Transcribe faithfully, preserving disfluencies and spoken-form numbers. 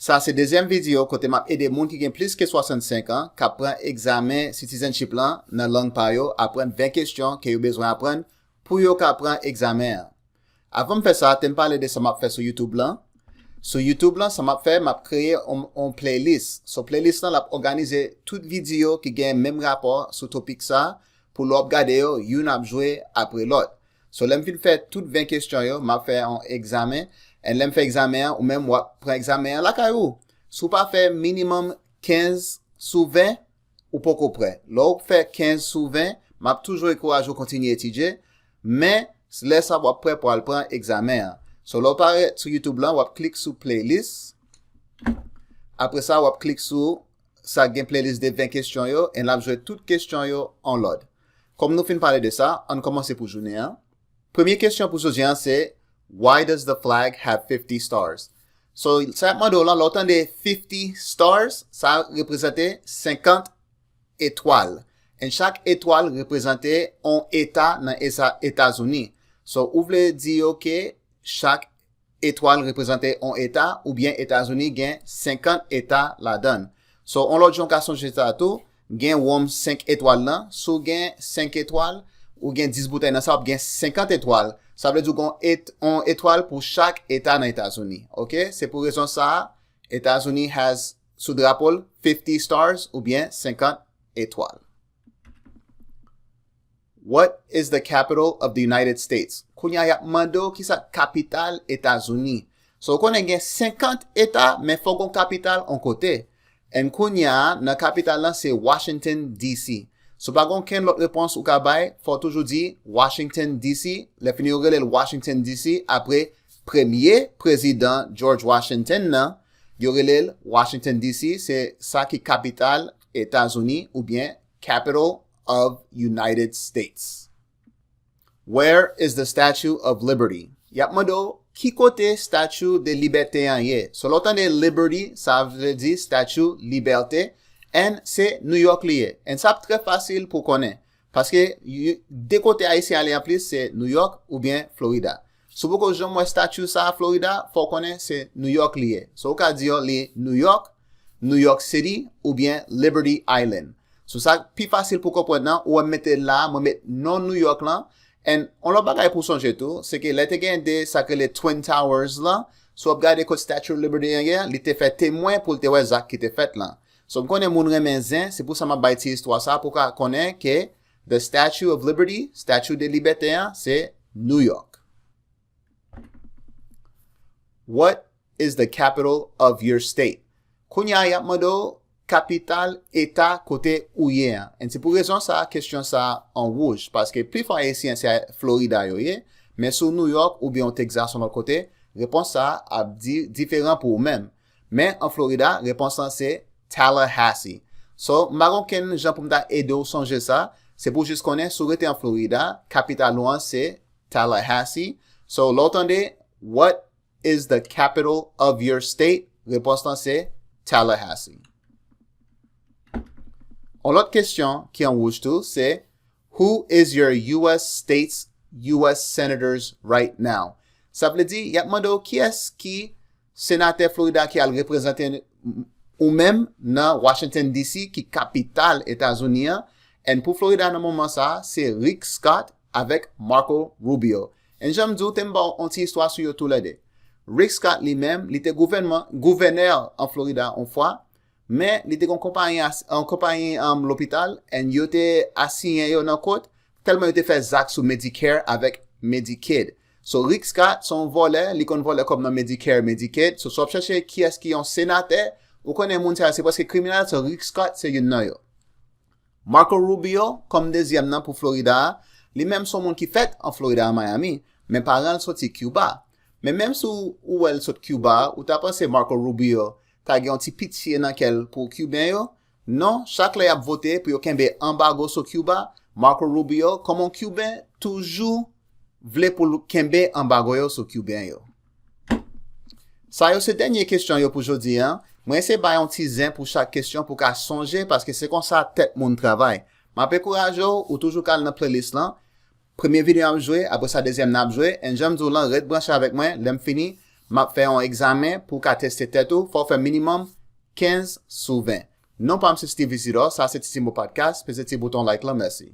Sa se dezyèm videyo kote m ap ede moun ki gen plis ke swasannsenk an k ap pran egzamen citizenship lan nan lang pa yo aprann ven kesyon ke yo bezwen aprann pou yo ka pran egzamen an. Avan m fè sa, te m pale de sa m ap fè sou YouTube lan. Sou YouTube lan, sa m ap fè, m ap kreye on, on playlist. So playlist lan, l ap òganize tout videyo ki gen menm rapò sou topik sa, pou lè w ap gade yo, youn ap jwe apre lòt. So lè m fin fè tout ven kesyon yo, m ap fè yon egzamen. And lè m fè egzamen an, ou menm w ap pran egzamen an lakay ou. Si w pa fè minimòm kenz sou ven, ou poko prè. Lè w fè kenz sou ven, m ap toujou ankouraje w kontinye etidye, men lè sa w ap prè pou al pran egzamen an. So lè w parèt sou YouTube lan, w ap klik sou playlist. Apre sa, w ap klik sou sa gen playlist de ven kesyon yo, e l ap jwe tout kesyon yo an lòd. Kòm nou fin pale de sa, ann kòmanse pou jounen an. Premye kesyon pou jodi an se, Why does the flag have fifty stars? So, sa y ap mande w lan, lè w tande fifty stars, sa reprezante senkant etwal. And chak etwal reprezante on eta nan esa- Etazini. So, ou vle di yo ke chak etwal reprezante on eta, oubyen Etazini gen senkant eta ladan l. So, on lòt jan w ka sonje sa tou, gen wonm senk etwal lan, si w gen senk etwal, ou gen dis boutèy nan sa, w ap gen senkant etwal. Sa vle di w gen et- on etwal pou chak eta nan Etazini. Oke? Se pou rezon sa a, Etazini has sou drapo l fifty stars oubyen senkant etwal. What is the capital of the United States? Kounye a, y ap mande w kisa kapital Etazini. So, w konnen gen senkant eta, men fòk gon kapital on kote. And kounye a, nan kapital lan, se Washington, D C. Si w pa gen okenn lòt repons ou ka bay, fò w toujou di Washington, D C. Lè fini, yo rele l Washington, D C, apre premye prezidan George Washington nan, yo rele l Washington, D C, se sa ki kapital Etazini oubyen capital of United States. Where is the Statue of Liberty? Y ap mande w, ki kote Statue de Liberté an ye? So, lè w tande Liberty, sa vle di Statue Libète, and se New York li ye. And sa ap trè fasil pou w konnen, paske y- de kote Ayisyen ale anplis, se New York oubyen Florida. Si w poko janm wè statue sa a Florida, fò w konnen se New York li ye. So, ou ka di yo li New York, New York City, oubyen Liberty Island. So, sa pi fasil pou konprann nan, ou wè m mete la, mwen met non New York lan. And on lòt bagay pou w sonje tou, se ke lè te gen de sa k rele Twin Towers lan, si w ap gade kot Statue of Liberty an ye, li te fè temwen pou l te wè zak ki te fèt lan. So, m konnen moun renmen zen, se pou sa m ap bay ti istwa sa a, pou w ka konnen ke the Statue of Liberty, Statue de Libète an, se New York. What is the capital of your state? Kounye a, y ap mande w kapital eta kote ou ye an. And se pou rezon sa a, kesyon sa a an wouj, paske plifò Ayisyen se Florida yo ye, men si w New York oubyen w Texas yon lòt kote, repons sa a ap di diferan pou ou menm. Men an Florida, repons lan se Tallahassee. So, m pa gen okenn jan pou m ta ede w sonje sa, se pou w jis konnen si w rete an Florida, kapital ou an se Tallahassee. So, lè w tande, What is the capital of your state? Repons lan se Tallahassee. On lòt kesyon ki an wouj tou, se, Who is your U S state's U S senators right now? Sa vle di, y ap mande w kiyès ki senatè Florida ki al reprezante ou menm nan Washington D C, ki kapital Etazini an. And pou Florida nan moman sa a, se Rick Scott avèk Marco Rubio. And jan m di w, te m ba w on ti istwa sou yo toulède. Rick Scott li menm, li te gouvènman, gouvènè an Florida on fwa, men li te gen yon konpayi, as- yon konpayi um, lopital, and yo te asiyen yo nan kot, tèlman yo te fè zak sou Medicare avèk Medicaid. So Rick Scott se yon vòlè, li konn vòlè kòb nan Medicare, Medicaid. So si w ap chèche kiyès ki yon senatè, ou konnen moun sa yo se prèske kriminèl, so Rick Scott se youn nan yo. Marco Rubio, kòm dezyèm nan pou Florida a, li menm se yon moun ki fèt an Florida, an Miami, men paran l soti Cuba. Men menm si w ou wè l sot Cuba, ou ta panse Marco Rubio ta gen yon ti pitye nan kè l pou Cuban yo? Non, chak lè y ap vote pou yo kenbe anbago sou Cuba, Marco Rubio, kòm yon Cuban, toujou vle pou l kenbe anbago yo sou Cuban yo. Sa yo se dènye kesyon yo pou jodi an. Mwen eseye bay yon ti zen pou chak kesyon pou w ka sonje, paske se konsa tèt moun travay. M ap ankouraje w, ou toujou ka al nan playlist lan. Premye videyo ap jwe, apre sa dezyèm nan ap jwe, and jan m di w lan, ret branche avèk mwen, lè m fini, m ap fè yon egzamen pou w ka teste tèt ou, fò w fè minimòm kenz sou ven. Non pa m se Steve Isidore, sa se Ti Mo Podcast, peze ti bouton like lan, mèsi.